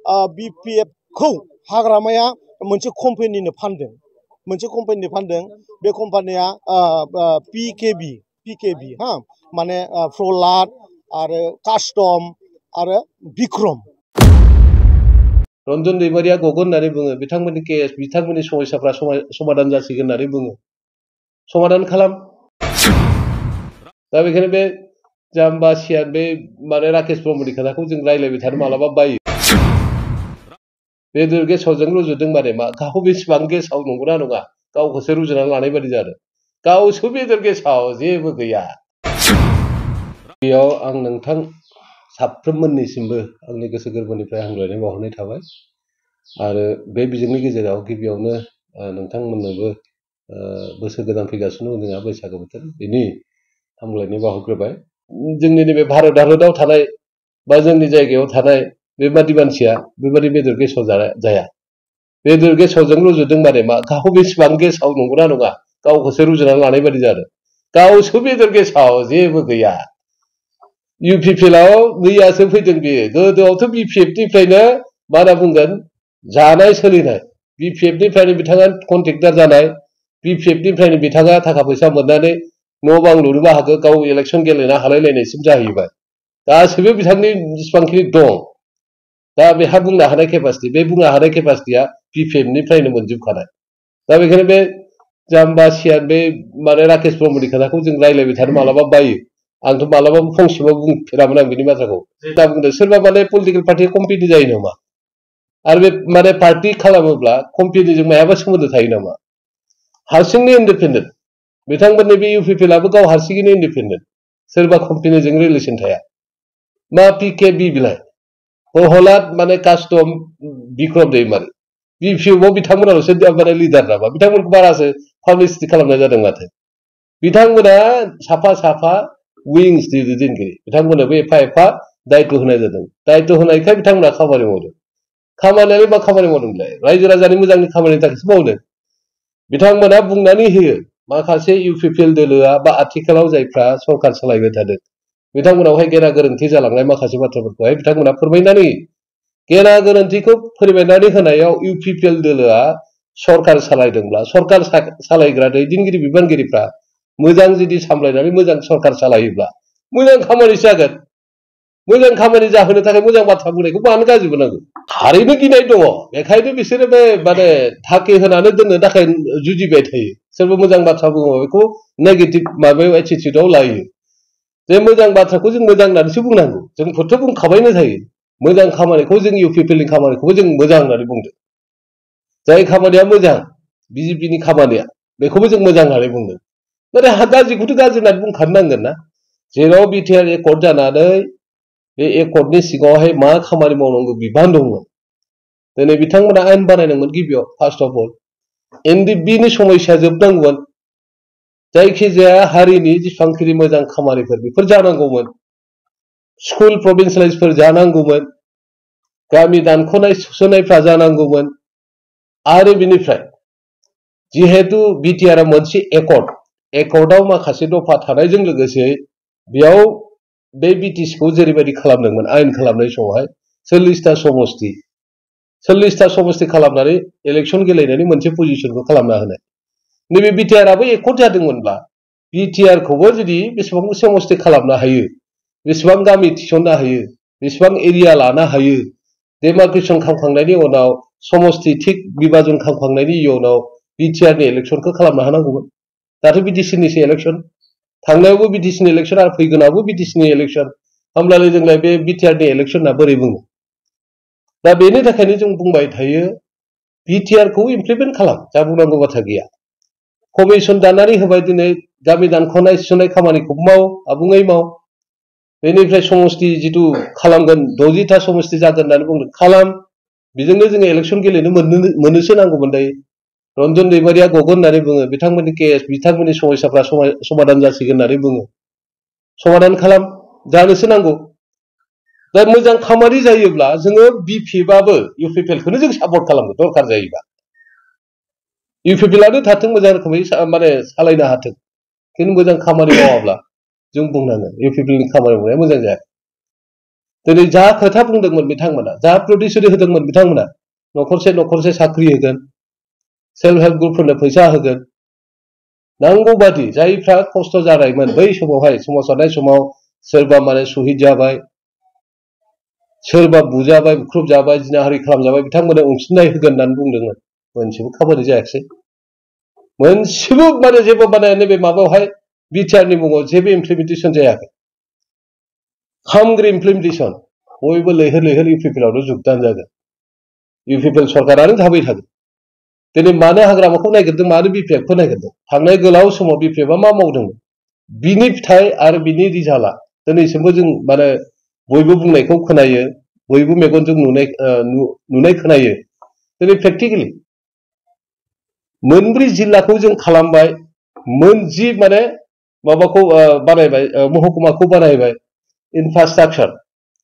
BPF खौ हाग्रामाया मोनसे कम्पानिनो फानदों, बे कम्पानिया PKB हा माने प्रहलाद आरो कास्टम आरो बिक्रम। रन्जन दैमारिया गगोन होननानै बुङो, बिथांमोननि केस बिथांमोननि समस्याफ्रा समाधान जासिगोन होननानै बुङो। समाधान खालाम। दा बेखायनो बे जाम्बा सियान बे माने राकेश ब्रह्मनि खोथाखौ जों रायलायबाय थानो मालाबा बायो। बेदर गेसावजों रुजुदों माने मा गाव बेसेबां गेसाव नंगौना नङा गावखौसो रुजुनानै लानाय बायदि जादों। गावसो बेदर गेसाव जेबो गैया। बेयाव आं नोंथां साफ्रोममोननिसिमबो आंनि गोसो गोरबोनिफ्राय हामलायनाय बावहरनाय थाबाय आरो बे बिजोंनि गेजेराव गिबियावनो नोंथांमोननोबो बोसोर गोदान फैगासिनो दं जोंहा बैसागो बोथोर, बेनि हामलायनाय बावहरग्रोबाय। जोंनि नैबे भारत हादराव थानाय बा जोंनि जायगायाव थानाय बेबादि मानसिया बेबादि बेदर गेसाव जाया। बेदर गेसावजों रुजुदों माने मा गाव बेसेबां गेसाव नंगौना नङा गावखौसो रुजुनानै लानाय बायदि जादों। गावसो बेदर गेसाव जेबो गैया। UPPLआव मैयासो फैदों बेयो, गोदोआवथ' BPFनिफ्रायनो मा होनना बुंगोन जानाय सोलिनाय, BPFनिफ्रायनो बिथाङा कन्ट्रेक्टर जानाय, BPFनिफ्रायनो बिथाङा थाखा फैसा मोननानै न' बां लुनोबो हागौ, गाव इलेक्सन गेलेनो हालायलायनायसिम जाहैबाय। गासैबो बिथांनि जेसेबांखि दं दा बेहा बुंनो हानाय केपासिटि, बे बुंनो हानाय केपासिटिया BPFनिफ्रायनो मोनजोबखानाय। दा बेखायनो बे जाम्बा सियान बे माने राकेश ब्रह्मनि खोथाखौ जों रायलायबाय थानो मालाबा बायो। आंथ' मालाबाबो फंसेबो बुंफेरामोन आं बिनि बाथ्राखौ। दा बुंदों सोरबा माने पलिटिकेल पार्टिया कम्पेनि जायो नामा आरो बे माने पार्टि खालामोब्ला कम्पेनिजों मायाबा सोमोन्दो थायो नामा? हारसिंनो इन्डिपेन्डेन्ट। बिथांमोननि बे UPPLआबो गाव हारसिङैनो इन्डिपेन्डेन्ट, सोरबा कम्पेनिजों रिलेसन थाया। मा PKB बिलाय प्रहलाद माने कास्टम बिक्रम दैमारि BPFआव बिथांमोनाल'सो माने लिडार नामा? बिथांमोनखौ बारासो पाब्लिसिटि खालामनाय जादों माथो। बिथांमोना साफा साफा विंस दैदेनगिरि, बिथांमोननोबो एफा एफा दायित्व होनाय जादों। दायित्व होनायखाय बिथांमोना खामानि मावदों। खामानियालाय मा खामानि मावदोंलाय? रायजो राजानि मोजांनि खामानिनि थाखायसो मावदों। बिथांमोना बुंनानै होयो माखासे UPPL दोलोआ बा आथिखालाव जायफ्रा सरकार सालायबाय थादों बिथांमोनावहाय गेना गोरोन्थि जालांनाय माखासे बाथ्राफोरखौहाय बिथांमोना फोरमायनानै होयो। गेना गोरोन्थिखौ फोरमायनानै होनायाव UPPL दोलोआ सरकार सालायदोंब्ला सरकार सालायग्रा दैदेनगिरि बिबानगिरिफ्रा मोजां जुदि सामलायनानै मोजां सरकार सालायोब्ला मोजां खामानि जागोन। मोजां खामानि जाहोनो थाखाय मोजां बाथ्रा बुंनायखौ मानो गाज्रि मोननांगौ? थारैनो गिनाय दङ, बेखायनो बिसोरो बे माने थाखि होनानै दोननो थाखाय जुजिबाय थायो। सोरबा मोजां बाथ्रा बुङो बेखौ नेगेटिभ माबायाव एटिटिउडआव लायो। जे मोजां बाथ्राखौ जों मोजां होननानैसो बुंनांगौ, जोंफोरथ' बुंखाबायनो थायो। मोजां खामानिखौ जों UPPLनि खामानिखौबो जों मोजां होननानै बुंदों। जाय खामानिया मोजां BJPनि खामानिया बेखौबो जों मोजां होननानै बुंदों। नाथाय गाज्रिखौथ' गाज्रि होननानै बुंखानो नांगोन ना। जेराव BTR एकर्ड जानानै बे एकर्डनि सिगाङावहाय मा खामानि मावनांगौ बिबान दंमोन। दिनै बिथांमोना आयेन बानायनांगोन गिबियाव फार्स्ट अफ अल। NDBनि समस्या जोबनांगौमोन। जायखिजाया हारिनि जेसेबांखिनि मोजां खामानिफोर बेफोर जानांगौमोन। स्कुल प्रभिन्सियेलाइजफोर जानांगौमोन। गामि दानख'नाय सुस्रांनायफ्रा जानांगौमोन। आरो बिनिफ्राय जिहेतु BTR मोनसे एकर्डआव माखासे दफा थानायजों लोगोसे बेयाव बे BTCखौ जेरैबायदि खालामदोंमोन आयेन खालामनाय समावहाय 40टा समस्ति खालामनानै इलेक्सन गेलेनायनि मोनसे पजिसनखौ खालामना होनाय। नैबे BTRआबो एकर्ड जादोंमोनब्ला BTRखौबो जुदि बेसेबां समस्ति खालामनो हायो, बेसेबां गामि थिसननो हायो, बेसेबां एरिया लानो हायो, डेमार्केसन खालामखांनायनि उनाव समस्ति थिक बिभाजन खालामखांनायनि उनाव BTRनि इलेक्सनखौ खालामनो हानांगौमोन। दाथ' BTCनिसो इलेक्सन, थांनायावबो BTCनि इलेक्सन आरो फैगोनावबो BTCनि इलेक्सन, होमब्लालाय जोंलाय बे BTRनि इलेक्सना बोरै बुङो? दा बेनि थाखायनो जों बुंबाय थायो BTRखौ इमप्लिमेन्ट खालाम, जा बुंनांगौ बाथ्रा गैया। कमिसन दानानै होबाय, दिनै गामि दानख'नाय सुस्रांनाय खामानिखौ माव, आबुङै माव। बेनिफ्राय समस्ति जिथु खालामगोन 60टा समस्ति जागोन होननानै बुंदों, खालाम। बेजोंनो जोङो इलेक्सन गेलेनो मोननोसो नांगौमोन दायो। रन्जन दैमारिया गगोन होननानै बुङो, बिथांमोननि केस बिथांमोननि समस्याफ्रा समाधान जासिगोन होननानै बुङो। समाधान खालाम, जानोसो नांगौ। दा मोजां खामानि जायोब्ला जोङो BPFआबो UPPLखौनो जों सापर्ट खालामो दरखार जायोबा। UPPLआनो थाथों मोजां रोखोमै माने सालायनो हाथों। खिन्थु मोजां खामानि मावाब्ला जों बुंनांगोन UPPLनि खामानि मावनाया मोजां जायाखै। दिनै जा खोथा बुंदोंमोन बिथांमोना जा प्रतिश्रुति होदोंमोन बिथांमोना न'खरसे साख्रि होगोन सेल्फ हेल्प ग्रुपफोरनो फैसा होगोन नांगौ बादि जायफ्रा खस्थ' जानायमोन बै समावहाय सोमावसारनाय समाव सोरबा माने शहीद जाबाय सोरबा बुजाबाय बुख्रुबजाबाय जिनाहारि खालामजाबाय बिथांमोननो अनसुंथाइ होगोन होननानै बुंदोंमोन मोनसेबो खामानि जायाखिसै मोनसेबो माने जेबो माने नैबे माबायावहाय बिटिआरनि मुङाव जेबो इमप्लिमेन्टेसन जायाखै खामग्रि इमप्लिमेन्टेसन बयबो लैहोर लैहोर इउपिपिएलआवनो जुगदान जागोन इउपिपिएल सरकारानो थाबाय थागोन दिनै मानो हाग्रामाखौ नायगिरदों मानो बिपिएफखौ नायगिरदों थांनाय गोलाव समाव बिपिएफआ मा मावदोंमोन बिनि फिथाइ आरो बिनि रिजाल्टआ दिनैसिमबो जों माने बयबो बुंनायखौ खोनायो बयबो मेगनजों नुनाय खोनायो दिनै प्रेक्टिकेलि मोनब्रै जिल्लाखौ जों खालामबाय मोनजि माने माबाखौ बानायबाय महकुमाखौ बानायबाय इनफ्रास्ट्राक्चार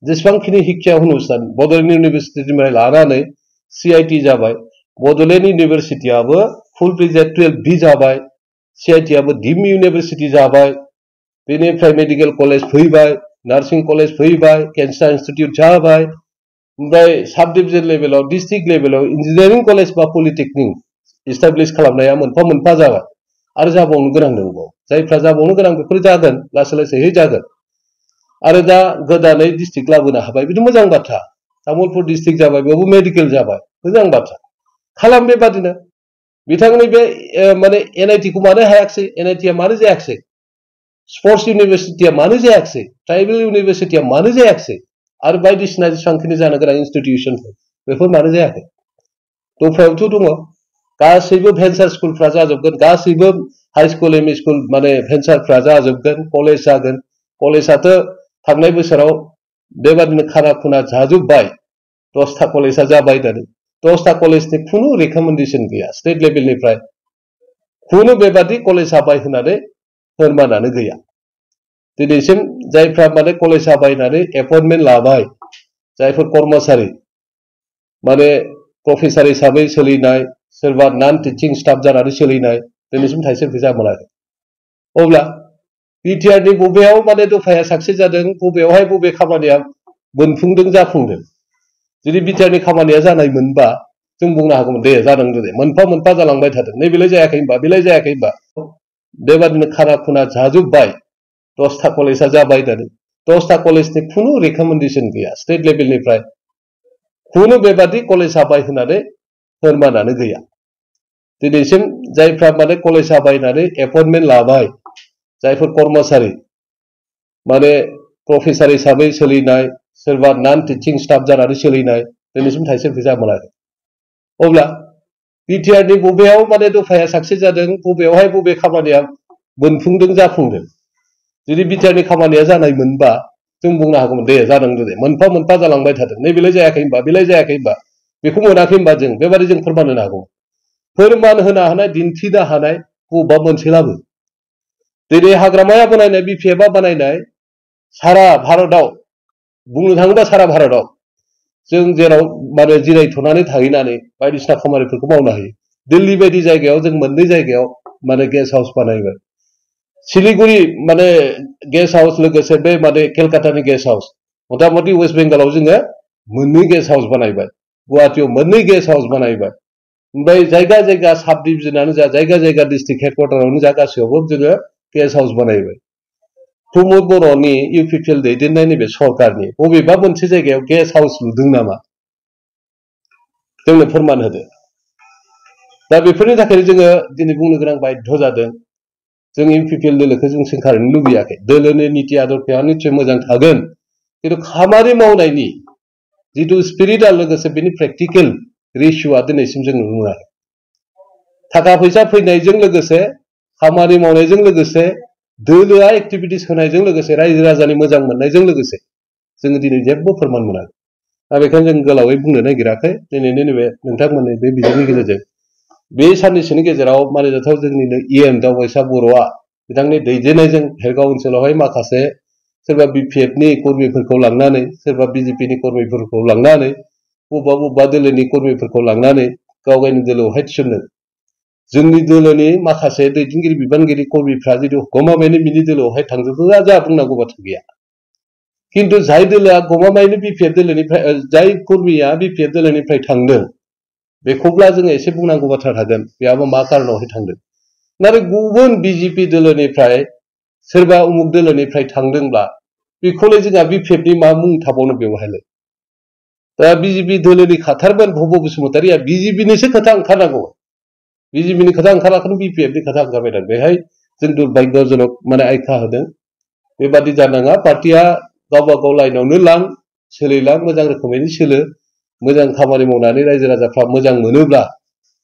जेसेबांखिनि शिक्षा अनुष्ठान बड'लेण्ड इउनिभारसिटिनिफ्राय लानानै CIT जाबाय बड'लेण्ड इउनिभारसिटियाबो फुल प्लेजेड 12B जाबाय CITआबो डिम्ड इउनिभारसिटि जाबाय बेनिफ्राय मेडिकेल कलेज फैबाय नार्सिं कलेज फैबाय केन्सार इन्स्टिट्यूट जाबाय ओमफ्राय साब डिभिजन लेभेलाव डिस्ट्रिक्ट लेभेलाव इन्जिनियारिं कलेज बा पलिटेकनिक इस्टाब्लिश खालामनाया मोनफा मोनफा जाबाय आरो जाबावनो गोनां दंबावो जायफ्रा जाबावनो गोनां बेफोर जागोन लासै लासैहै जागोन आरो दा गोदानै डिस्ट्रिक्ट लाबोनो हाबाय बिदि मोजां बाथ्रा तामुलपुर डिस्ट्रिक्ट जाबाय बेयावबो मेडिकेल जाबाय मोजां बाथ्रा खालाम बेबादिनो बिथांनि बे माने NIT खौ मानो हायाखिसै NIT आ मानो जायाखिसै स्पर्ट्स इउनिभारसिटिया मानो जायाखिसै ट्राइबेल इउनिभारसिटिया मानो जायाखिसै आरो बायदिसिना जेसेबांखिनि जानो गोनां इनस्टिट्यूशनफोर बेफोर मानो जायाखै दफायावथ' दङ गासैबो भेन्सार स्कुलफ्रा जाजोबगोन गासैबो हाई स्कुल ME स्कुल माने भेन्सारफ्रा जाजोबगोन कलेज जागोन कलेजआथ' थांनाय बोसोराव बेबादिनो खाना खुना जाजोब्बाय 10टा कलेजआ जाबाय होननानै 10टा कलेजनि खुनु रेकमेन्डेसन गैया स्टेट लेभेलनिफ्राय खुनु बेबादि कलेज जाबाय होननानै फोरमानानो गैया दिनैसिम जायफ्रा माने कलेज जाबाय होननानै एपइन्टमेन्ट लाबाय जायफोर कर्मचारि माने प्रफेसार हिसाबै सोलिनाय सोरबा नन टिचिं स्टाफ जानानै सोलिनाय दिनैसिम थाइसे फैसा मोनाखै अब्ला बिटिआरनि बबेयाव माने दफाया साक्सेस जादों बबेयावहाय बबे खामानिया मोनफुंदों जाफुंदों जुदि बिटिआरनि खामानिया जानाय मोनबा जों बुंनो हागौमोन दे जादों दे मोनफा मोनफा जालांबाय थादों नैबेलाय जायाखै होनबा बेलाय जायाखै होनबा बेबादिनो खाना खुना जाजोब्बाय 10टा कलेजआ जाबाय होननानै 10टा कलेजनि खुनु रेकमेन्डेसन गैया स्टेट लेभेलनिफ्राय खुनु बेबादि कलेज जाबाय होननानै फोरमानानो गैया दिनैसिम जायफ्रा माने कलेज जाबाय होननानै एपइन्टमेन्ट लाबाय जायफोर कर्मचारि माने प्रफेसार हिसाबै सोलिनाय सोरबा नन टिचिं स्टाफ जानानै सोलिनाय दिनैसिम थाइसे फैसा मोनाखै अब्ला बिटिआरनि बबेयाव माने दफाया साक्सेस जादों बबेयावहाय बबे खामानिया मोनफुंदों जाफुंदों जुदि बिटिआरनि खामानिया जानाय मोनबा जों बुंनो हागौमोन दे जादों दे मोनफा मोनफा जालांबाय थादों नैबेलाय जायाखै होनबा बेलाय जायाखै होनबा बेखौ मोनाखै होनबा जों बेबादि जों फोरमान होनो हागौ फोरमान होनो हानाय दिन्थिनो हानाय बबेबा मोनसेलाबो दिनै हाग्रामाया बानायनाय बिपिएफआ बानायनाय सारा भारतआव बुंनो थाङोबा सारा भारतआव जों जेराव माने जिरायथ'नानै थाहैनानै बायदिसिना खामानिफोरखौ मावनो हायो दिल्ली बायदि जायगायाव जों मोननै जायगायाव माने गेस्ट हाउस बानायबाय सिलिगुरि माने गेस्ट हाउस लोगोसे बे माने केलकातानि गेस्ट हाउस मथा मथि वेस्ट बेंगलाव जोङो मोननै गेस्ट हाउस बानायबाय गुवाहाटीयाव मोननै गेस्ट हाउस बानायबाय ओमफ्राय जायगा जायगा साब डिभिजनानो जा जायगा जायगा डिस्ट्रिक्ट हेडक्वार्टारावनो जा गासैयावबो जोङो गेस्ट हाउस बानायबाय प्रमद बर'नि इउपिपिएल दैदेननाय नैबे सरकारनि बबेबा मोनसे जायगायाव गेस्ट हाउस लुदों नामा जोंनो फोरमान होदो दा बेफोरनि थाखायनो जोङो दिनै बुंनो गोनां बाध्य जादों जों इउपिपिएल दोलोखौ जों सोंखारनो लुबैयाखै दोलोनि निति आदर्शआ निस्सय मोजां थागोन खिन्थु खामानि मावनायनि जिथु स्पिरिटआ लोगोसे बेनि प्रेक्टिकेल रेशिय'आ दिनैसिम जों नुनो मोनाखै थाखा फैसा फैनायजों लोगोसे खामानि मावनायजों लोगोसे दोलोआ एक्टिभिटिस होनायजों लोगोसे रायजो राजानि मोजां मोननायजों लोगोसे जोङो दिनै जेबो फोरमान मोनाखै दा बेखायनो जों गोलावै बुंनो नागिराखै दिनैनो नैबे नोंथांमोननि बे बिजोंनि गेजेरजों बे साननैसोनि गेजेराव मानिजाथाव जोंनिनो EM दावबायसा बर'आ बिथांनि दैदेननायजों भेरगाव ओनसोलावहाय माखासे सोरबा बिपिएफनि कर्मिफोरखौ लांनानै सोरबा बिजेपिनि कर्मिफोरखौ लांनानै बबेबा दोलोनि कर्मिफोरखौ लांनानै गाव गावनि दोलोआवहाय थिसननो जोंनि दोलोनि माखासे दैदेनगिरि बिबानगिरि कर्मिफ्रा जुदि गमामायैनो बिनि दोलोआवहाय थांजोबोआ जा बुंनांगौ बाथ्रा गैया खिन्थु जाय दोलोआ गमामायैनो बिपिएफ दोलोनिफ्राय जाय कर्मीया बिपिएफ दोलोनिफ्राय थांदों बेखौब्ला जोङो एसे बुंनांगौ बाथ्रा थागोन बेयाबो मा कारनावहाय थांदों नाथाय गुबुन बिजेपि दोलोनिफ्राय सोरबा उमुक दोलोनिफ्राय थांदोंब्ला बेखौलाय जोंहा बिपिएफनि मा मुं थाबावनो बेवहायलाय दा बिजेपि दोलोनि खाथारमोन भब बसुमतारिया बिजेपिनिसो खोथा ओंखारनांगौ बिजेपिनि खोथा ओंखाराखैनो बिपिएफनि खोथा ओंखारबाय दं बेहाय जों दुर्भाग्यजनक माने आयखा होदों बेबादि जानाङा पार्टिया गावबा गाव लाइनावनो लां सोलिलां मोजां रोखोमैनो सोलो मोजां खामानि मावनानै रायजो राजाफ्रा मोजां मोनोब्ला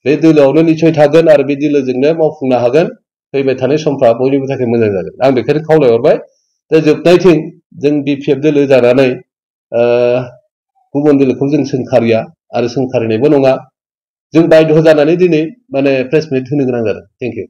बे दोलोआवनो निश्चय थागोन आरो बे दोलोजोंनो मावफुंनो हागोन फैबाय थानाय समफ्रा बयनिबो थाखाय मोजां जागोन आं बेखौनो खावलायहरबाय दा जोबनायथिं जों बिपिएफ दोलो जानानै गुबुन दोलोखौ जों सोंखारिया आरो सोंखारिनायबो नङा जों बाध्य जानानै दिनै माने प्रेस मिट होनो गोनां जादों थेंक इउ